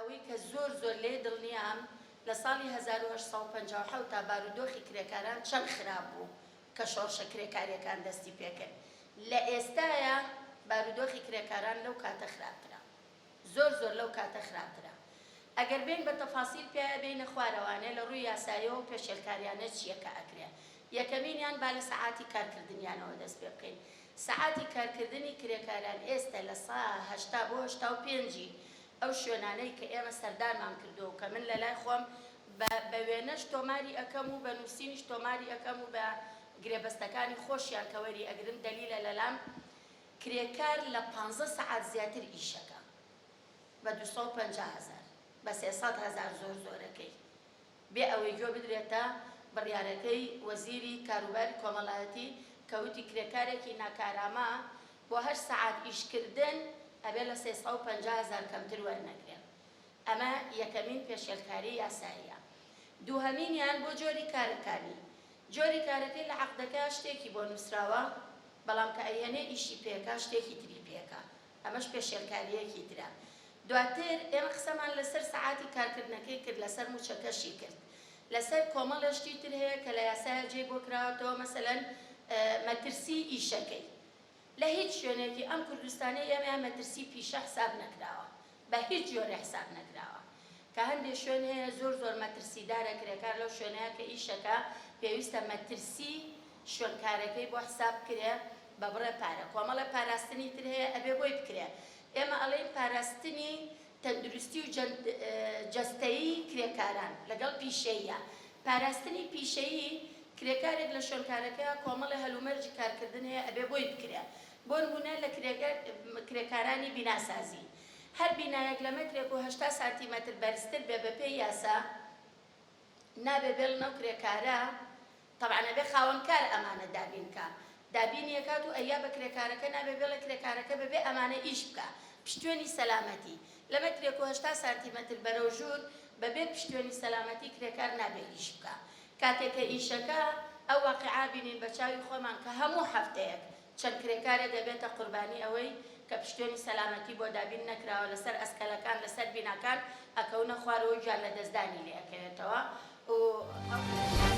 ئەوەی کە زۆر زۆر لێی دڵنیام لە ساڵی 1857 تا بارودۆخی کرێکاران چەند خراپ بوو کە شۆڕشە کرێکاریەکان دەستی پێکرد لە ئێستایا بارودۆخی کرێکاران لەو کاتە خراپترە زۆر زۆر لەو کاتە خراپترە ئەگەر بێین بە تەفاسیل پیایا بێینە خوارەوانێ لە ڕووی یاساییەوە و پێشێلکاریانە چیە کە ئەکرێ یەکەمینیان با لە سەعاتی کارکردنیانەوە دەست پێ بکەین سەعاتی کارکردنی کرێکاران ئێستە لە سا 80 بۆ 85 ی ئەو شوێنانەی کە ئێمە سەردانمان کردووە و کە من لە لای خۆم بە بە وێنەش تۆماری ئەکەم و بە نووسینیش تۆماری ئەکەم و بە گرێبەستەکانی خۆشیان کە وەری ئەگرم دەلیلە لەلام کرێکار لە پانزە سەعات زیاتر ئیشەکا بە 250 هەزار بە 300 هەزار زۆر زۆرەکەی بێ ئەوەی گوێ بدرێتە بڕیارەکەی وەزیری کاروباری کۆمەڵایەتی کە وتی کرێکارێکی ناکارامە بۆ هەر سەعات ئیشکردن ئەبێ لە 350 هەزار کەمتر وەرنەگرێ. ئەمە یەکەمین پێشێلکاری یاساییە. دووهەمینیان بۆ جۆری کارەکانی. جۆری کارەکەی لە عەقدەکە شتێکی بۆ نووسراوە، بەڵام کە ئەیهێنێ ئیشی پێکا شتێکی تری پێکا. ئەمەش پێشێلکارییەکی ترە. دواتر ئێمە قسەمان لەسەر سەعاتی کارکردنەکەی کرد، لەسەر مووچەکەشی کرد. لەسەر کۆمەڵێ شتی تر هەیە کە لە یاسایا جێی بۆ کراوەتەوە، مەسەلەن مەترسیی ئیشەکەی. لە هیچ شوێنێکی ئەم کوردستانەی ئێمەیا مەترسی پیشە حساب نەکراوە. بە هیچ جۆرێ حساب نەکراوە. کە هەندێ شوێن هەیە زۆر زۆر مەترسیدارە کرێکار لەو شوێنەیا کە ئیشەکا پێویستە مەترسی شوێنکارەکەی بۆ حساب بکرێ بە بڕێ پارە. کۆمەڵێ پاراستنی تر هەیە ئەبێ بۆی بکرێ. ئێمە ئەڵێین پاراستنی تەندروستی و جەستەیی کرێکاران لەگەڵ پیشەییە. پاراستنی پیشەیی کرێکارێک لە شوێنکارەکەیا کۆمەڵێ هەلومەرجی کارکردن هەیە ئەبێ بۆی بکرێ. بۆ نموونە لە کرێکارانی بیناسازی هەر بینایەک لە مەترێک و 80 سانتیمەتر بەرزتر بێ بەپێی یاسا نابێ بێڵن ئەو کرێکارە تەبعەن ئەبێ خاوەن کار ئەمانە دابین کا دابینی ئەکات و ئەیا بە کرێکارەکە نابێ بێڵێ کرێکارەکە بەبێ ئەمانە ئیش بکا پشتوێنی سەلامەتی لە مەترێک و 80 سانتیمەتر بەرەو ژوور بەبێ پشتوێنی سەلامەتی کرێکار نابێ ئیش بکا کاتێ کە ئیشەکە ئەو واقیعە بینین بە چاوی خۆمان کە هەموو هەفتەیەک چەند کرێکارێک ئەبێتە قوربانی ئەوەی کە پشتوێنی سەلامەتی بۆ دابین نەکراوە لەسەر ئەسکەلەکان لەسەر بیناکان ئەکەونە خوارەوەو گیان لەدەستدانی لێ ئەکەوێتەوە و ئەو.